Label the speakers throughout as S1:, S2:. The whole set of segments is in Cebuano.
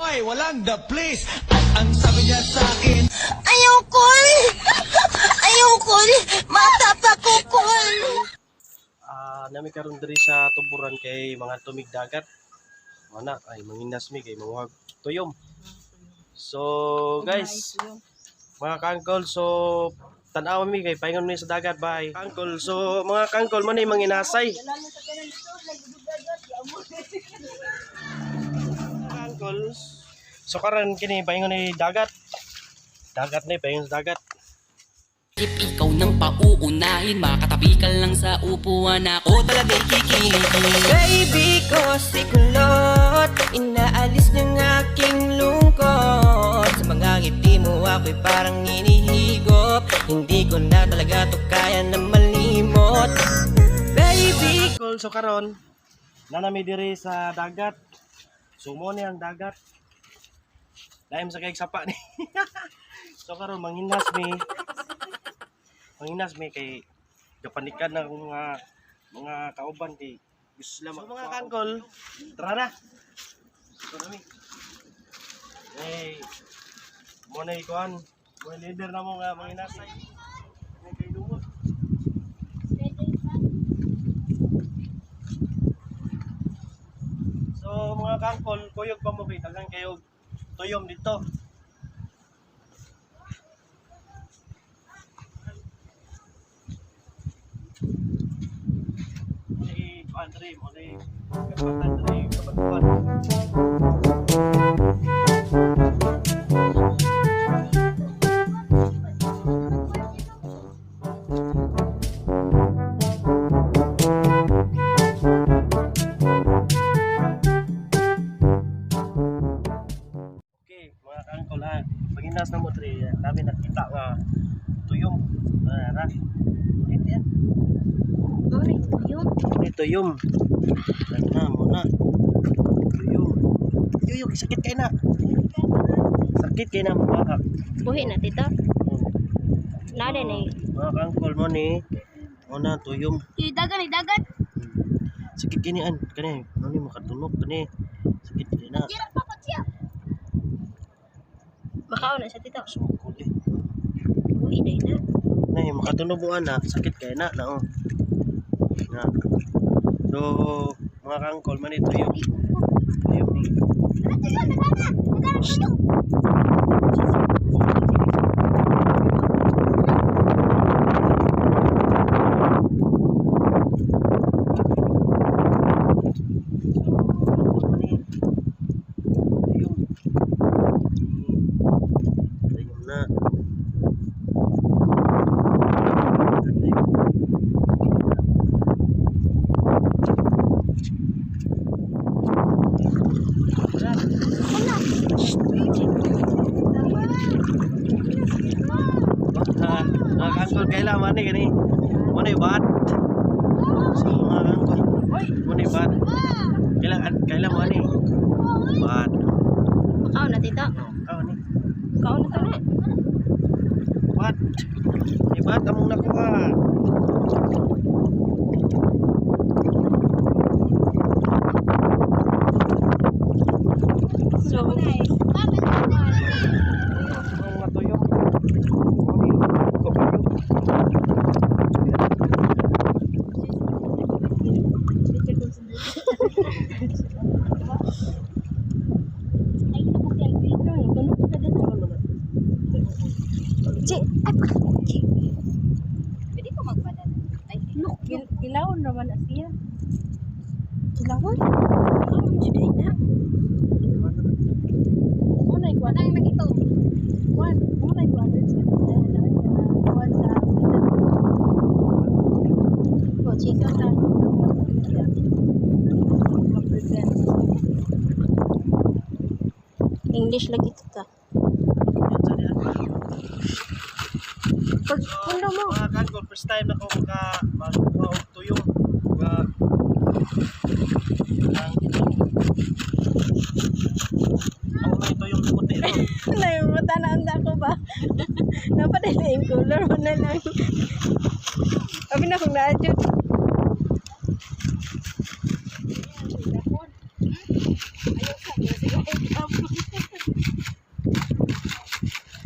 S1: Ay, walang the please. At ang sabi niya sa akin,
S2: Ayaw ko. Ayaw ko. Mata pa ko ko.
S3: Nami karon diri sa tuburan kay mga tumig dagat. Mana ay manginas mi kay manguhag tuyom. So guys, mga kangkol, so tan-awa mi kay paingon mi sa dagat, bye. Kangkol, so mga kangkol man ay manginasay. Kangkol. So karon kini paingon ni dagat. Dagat ni paingon sa dagat.
S4: Isip ikaw nang pauunahin. Makatabi ka lang sa upuan. Ako talaga'y kikiligin.
S5: Baby ko si Kulot, inaalis niyang aking lungkot. Sa mga ngiti mo ako'y parang inihigop. Hindi ko na talaga to kaya na malimot. Baby.
S3: Kangkol, so karon nanami diri sa dagat. Sumo ni ang dagat. Laim sa kay sapa ni. So karon manghinas mi. Manghinas mi kay gapanikan na akong mga kauban kay gusto sila. So mga kangkol, tara na. So nami. Hey, mo na ikuan. Mo leader na mo nga manghinasay. May kay dumot. So mga kangkol, kuyog pa mo kay tagang kayo tuyom dito. Muli Andre, muli kapatan dre, kapatuan. Okay, mga kangkol ha. Paginas na mo dre, namin nakita nga tuyom. Ara. Ito yan.
S2: Yun.
S3: Ini tuyom. Na mo na. Tuyom. Yuyo, sakit kay na. Sakit kay na mga
S2: Buhi na, tito. Nada na eh.
S3: Mga kangkol mo ni. Mo na tuyom.
S2: Dagan eh, dagan.
S3: Sakit kini an kani. Ano ni makatulog kani. Sakit kay na.
S2: Tira pa ko siya. Makaon na siya, tito.
S3: Sukol eh.
S2: Buhi na na.
S3: Nay, makatunog mo ana, sakit kay na na oh. Na. So, mga kangkol man ito yung tuyom ni. Tuyom. Tuyom na. Mga kangkol, kailan man ni gani? Mo ni bat. So mga kangkol, mo ni bat. Kailan kailan mo ni? Bat.
S2: Makaon na, tito.
S3: Kaon ni.
S2: Makaon na to na.
S3: Bat. Ni bat among nakuha.
S2: So,
S3: Ang natuyok. Mo ni ko kayo.
S2: Chi, ay, chi. Pwede ko magpadala. Ay, look,
S6: Kilawon naman na siya.
S2: kilawon. Kilawon jud ay na.
S6: Unay kuan.
S2: Nang nakito.
S6: Kuan, unay kuan sa kuan sa
S2: Oh, chika.
S6: sa present.
S2: English lagi to ta. Pag puno mo.
S3: Mga kangkol, first time na ko maka magkuha og tuyong. Mga ang ang may tuyong puti no.
S6: Naimutan na anda ko ba? Napaday na yung color mo na lang. Abi na kung naadyo.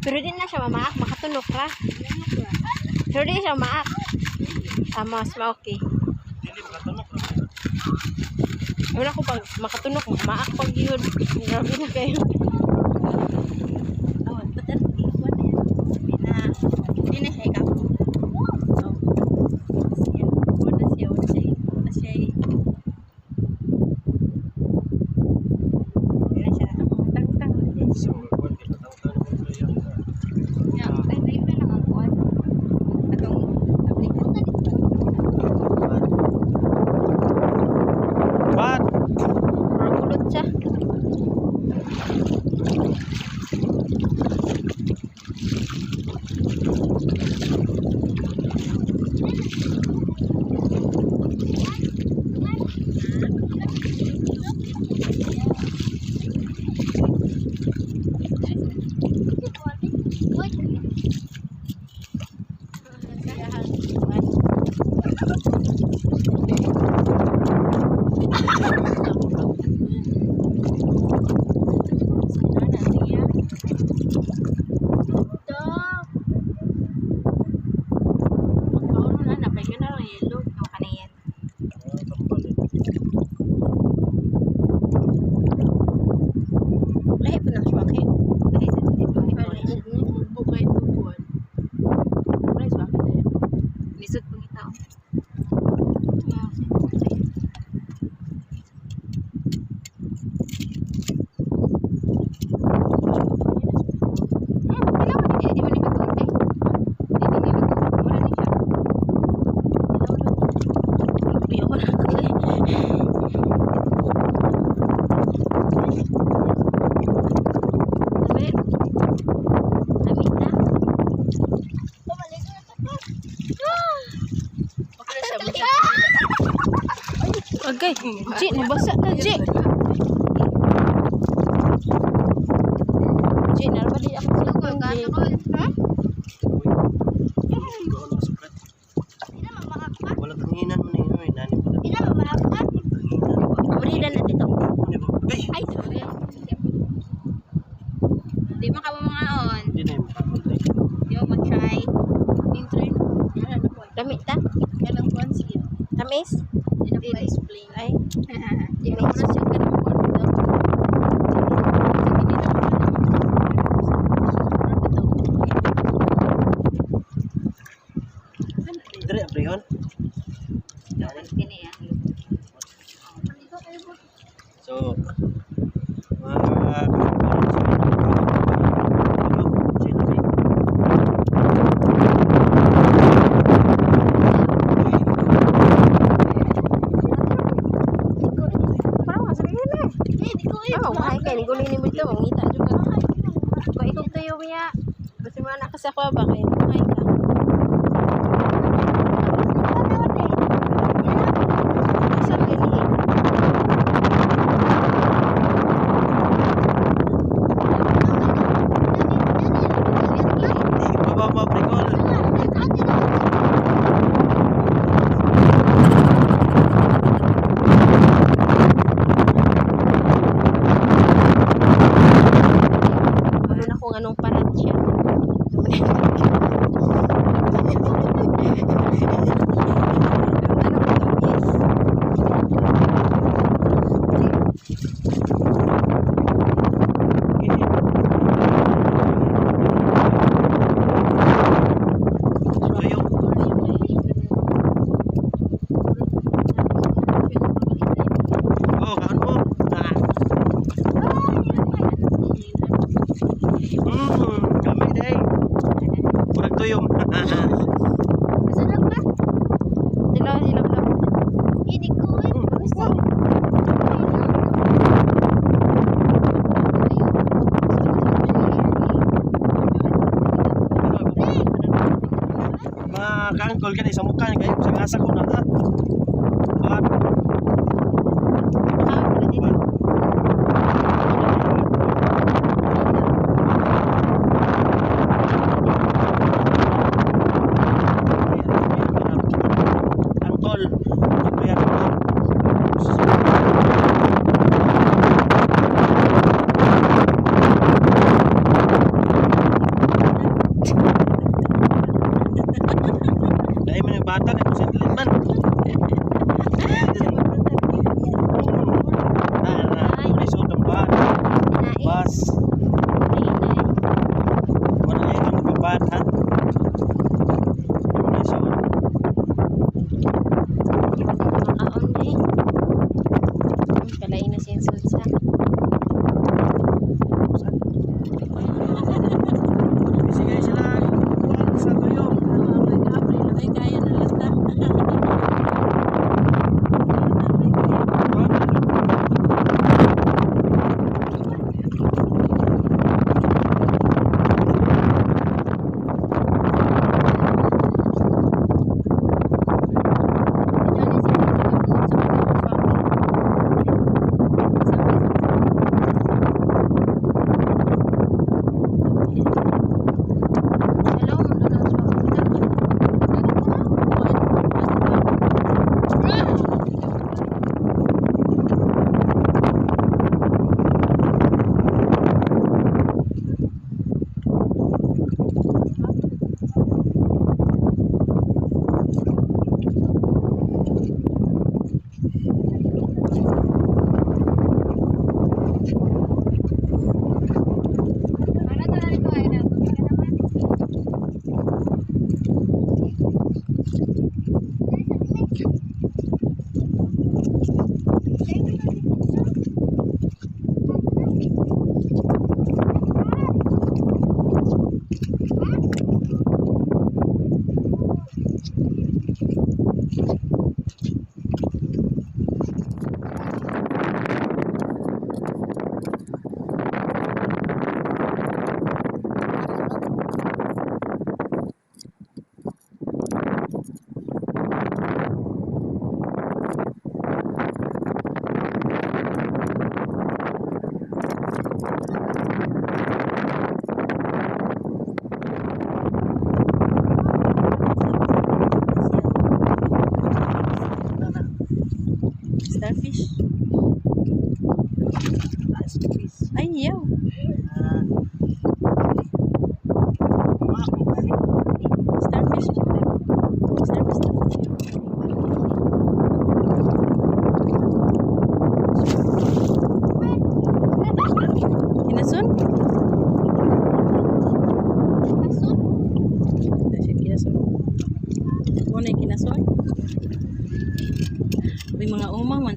S6: Pero di na siya mamaak, makatunok ra. Pero di siya maak. Tama, mas ma-okay.
S3: Dili makatunok ra.
S6: Wala ko pag makatunok, maak pag yun. Grabe na kayo.
S2: Oh, patar di ko na. Di na di na siya ikaw. Wala siya, wala siya, wala siya. Wala siya. Tang-tang na siya.
S3: So, kuan kay patang-tang ko sa iya.
S2: Ya, ay tayo na lang ang kuan. Atong applicant.
S3: Bat.
S6: Kulot siya.
S2: Lahi po ng swaki. Lahi sa
S6: Bukay tubuan. Wala sa akin na yan.
S2: Lisod pang itao.
S6: Agay, Ji, nabasa ka, Ji. Ji, naraba di ako sa cellphone, Ji.
S3: Doon ang suklat. Wala tanginan man ninyo eh. Nani pa. Wala tanginan.
S2: Abrilan natin to.
S3: Ano ba? Ay!
S2: Ay, sorry. Di mo ka mga on.
S3: Hindi na yung makakulay.
S2: Di mo try.
S6: Dami ta? Tamis?
S2: Di na ko explain.
S6: Ay, di na explain.
S3: Dire, abrihon. So, mga
S6: Parang mas rin eh. Oh, ay kay gulin ni mo ito, mangita jud ka. Kung ikaw tayo miya, basta mo anak ka sa kwa ba kay ay ka. Saan gani?
S3: Baba mo, aprikol.
S6: Ano na kung anong parat siya. Ano ba ito, miss?
S3: Tuyo. Oh, kaan mo. Ah. Kami day. Murag tuyom.
S6: Sila, sila, sila.
S3: Mga kaangkol kani sa mukha ni kayo sa asa ko na ha. Bat.
S6: Ah, wala dito.
S3: Angkol. Abrihan ko.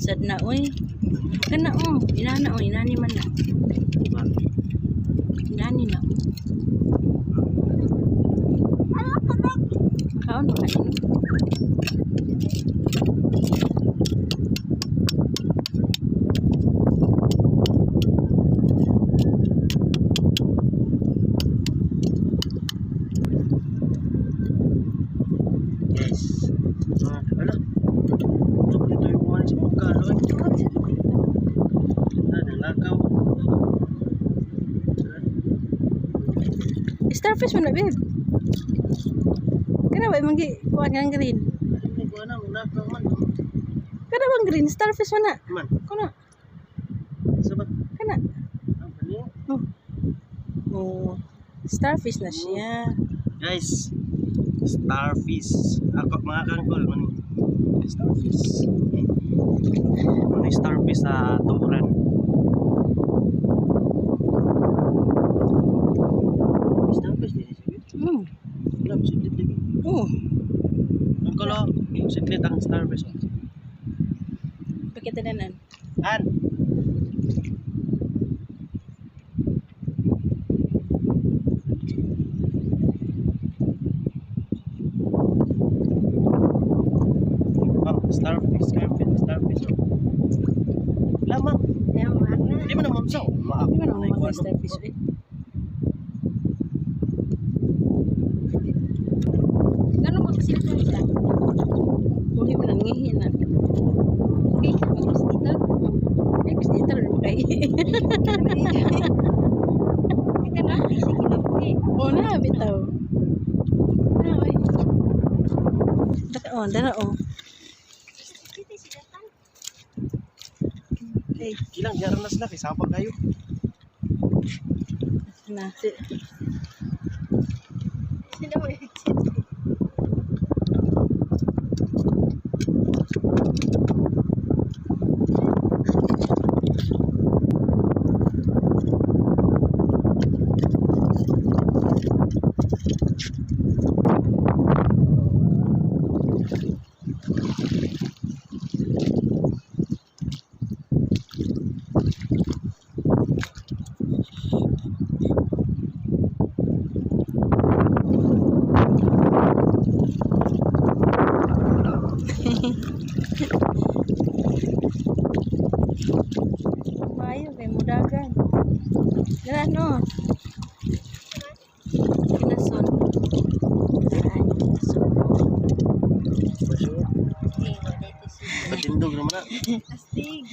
S6: Sad na oy. Kana oh, inana oh, inani man na.
S3: Diba?
S6: Inani na oh. Kaon ba kayo?
S3: Yes. Ah, ala. Ito dito yung kumain sa mga kalo eh. Ah, nalakaw.
S6: Starfish man na babe. Kana ba imong gi kuan nga green?
S3: Hindi ko alam, nalakaw man.
S6: Kana bang green starfish man na?
S3: Man,
S6: Kana,
S3: isa ba?
S6: kana.
S3: Ah, kani.
S6: Oh. Oh. Starfish na siya.
S3: Guys, starfish. Ako mga kangkol man. Starfish. Ano yung starfish sa tuburan? Starfish din siya. Wala, masiglit lagi.
S6: Oh.
S3: Ang kulo, masiglit ang starfish. Oh.
S6: Pakita na nan.
S3: An! Oh, starfish, starfish, starfish. Oh. Lamang.
S2: Ayan, mahal na.
S3: Hindi mo na mamsaw.
S6: Di ba naman mga starfish eh? Gano'n mo kasi ito nila? Hindi mo nang ngihi na.
S2: Okay, tapos dito.
S6: Ay, gusto dito rin mo kay.
S2: Kita na, di siya kinabuhi.
S6: Oo na, bitaw. Na, oy. Dara, oh, dara, oh.
S2: Dito sila tan.
S6: Ay,
S3: Kilang, yaran na sila. Kay sapa kayo.
S6: na. Si,
S2: Sila mo exit.
S6: Mayo, kay mudagan. Dara, no. Kinason. Ay, kinason.
S2: Okay, wala ito siya.
S3: Patindog naman na.
S2: Astig.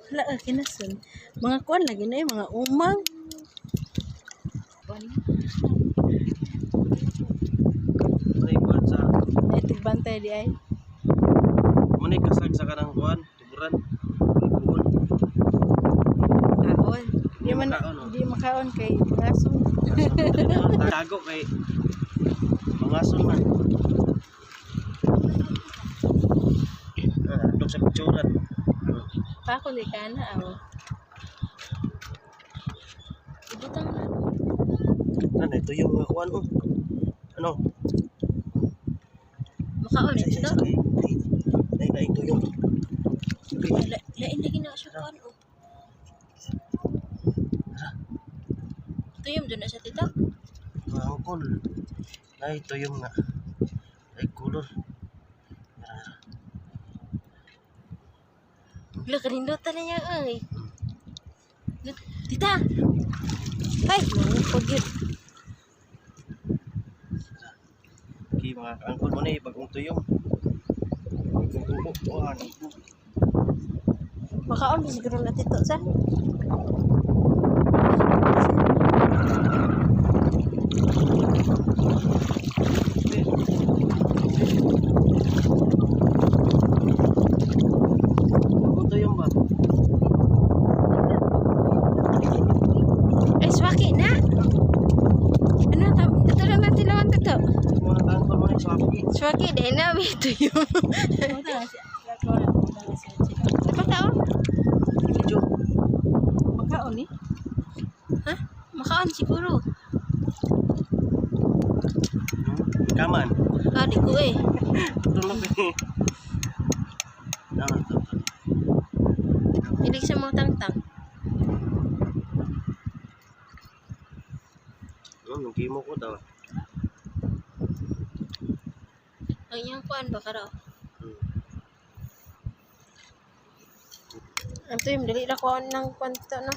S6: Wala, ah, kinason. Mga kuan lagi na eh, mga umang.
S3: Muna kuan sa...
S6: Ay, tigbantay di ay.
S3: Muna kasag sa kanang kuan. Tuburan. Buon.
S2: Kaon.
S6: Di man,
S3: makaon, oh.
S6: di makaon kay aso.
S3: Tago kay mga man. Ah, Dok sa picturean.
S6: Pako di ka na, aw.
S2: Ibutang na.
S3: Ano, ito yung mga kuan oh. Ano?
S2: Makaon
S3: Isa, isa,
S2: ito.
S3: isa. Ay, ay, ay, ito yung.
S2: Lain lagi na siya kuan oh. Tuyom doon na sa tita.
S3: Mga angkol. Ay, ito yung nga. Ay, kulor.
S2: Wala, karindutan na niya ay. Tita! Ay, mangupag yun.
S3: Okay, mga angkol mo na eh, bagong tuyong. Bagong tubo. Kuan.
S6: Makaon pa siguro na tito sa.
S3: Bagong tuyong ba?
S2: Ay, swaki na! Ano, ito lang natin lawan tito.
S3: Mga angkol mo na eh, swaki.
S2: Swaki, dahil na, may tuyom. Dapat oh.
S3: Medyo.
S6: Makaon eh.
S2: Ha? Makaon siguro.
S3: Kaman.
S2: Ah, di ko eh.
S3: Tulog eh. Na, tangtang.
S6: Hilig sa mga tangtang.
S3: Oh, nung kimo ko daw.
S6: Ang iyang kuan ba karaw? Ang tuyom, dali ra kuan ng kuan to, no?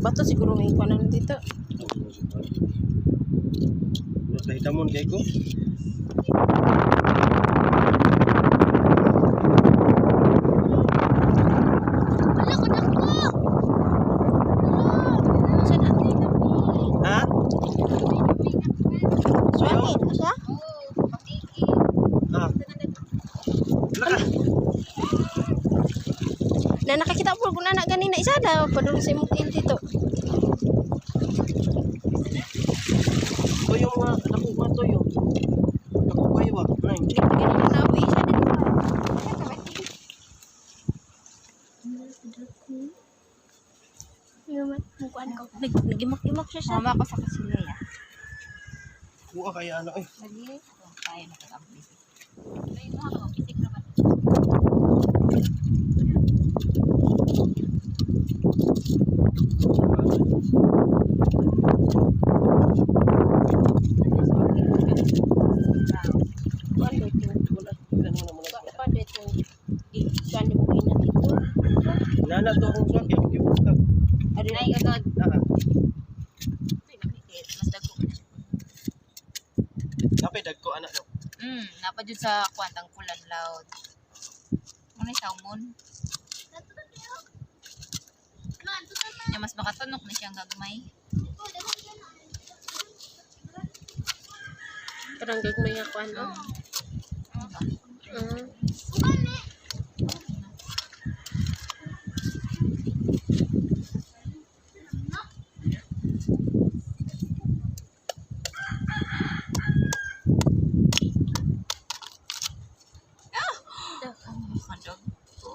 S6: Bato siguro may kuan na dito.
S3: Kahit amon kay ko.
S2: Wala ko dako.
S6: Saan na?
S3: Ha?
S6: Suwaki, asa?
S2: Oo, patiki.
S3: Ah. Wala ka.
S6: Na nakakita po kung na ganina isa na padung sa imong tiil dito.
S3: Tuyo nga, dako nga tuyo. Dako kayo ah. Nay.
S6: Hindi pa ganun na ako isa din. Nag-imak-imak siya siya.
S2: Mama ko sa kasilya.
S3: Kuha kaya ano eh.
S2: Lagi. Tayo nakakampis. Ay, mga ko, kitik naman.
S6: Kuan dito.
S3: Wala. Wala mo na muna.
S6: Kuan dito. Kuan di mo ina dito.
S3: Nana to akong swak, yung yung ka.
S6: Ari
S2: Ay, unod.
S3: Naka.
S2: Mas dagko ka na siya.
S3: Napay dagko anak no.
S2: Napa jud sa kwantang kulan loud. Muna salmon. Nya mas makatunok na siyang gagmay.
S6: Parang gagmay nga kuan no.
S2: Ano ba?
S6: Mm.
S2: Kadog ko.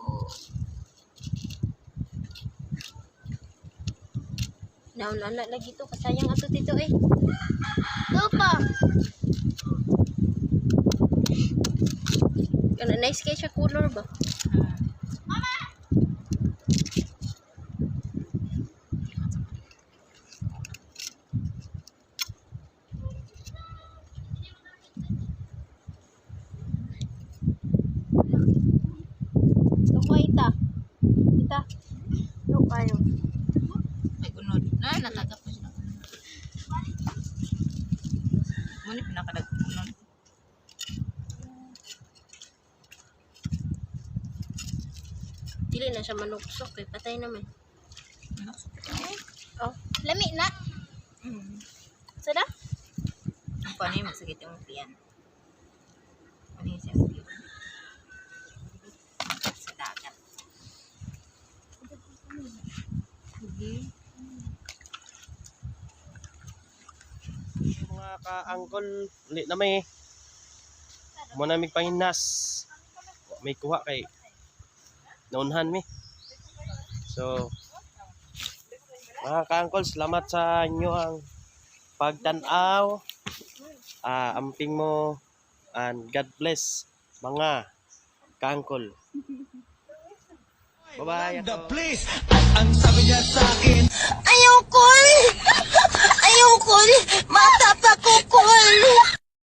S6: Nauna na lagi to kasayang ato dito eh.
S2: Lupa.
S6: Kana nice kay siya color ba? Lupa ita. Ita. Lupa yun.
S2: Ay, unod. Na, natagap ko siya. Muna pinakadag unod.
S6: Dili na siya manuksok eh. Patay naman.
S2: Ano?
S6: Oh. Lami na. Sada?
S2: Ang paano yung magsakit yung tiyan? Ano yung siyang tiyan? Sa dagat. Sige.
S3: Mga ka-angkol, uli na may. Mo na mig panginas. Wa May kuha kay naunhan mi. So mga ka-angkol, salamat sa inyo ang pagtan-aw. Ah, amping mo and God bless mga kaangkol. Bye-bye.
S1: The place. At ang sabi niya sa akin,
S2: Ayoko! Ayoko! Mata pa ko,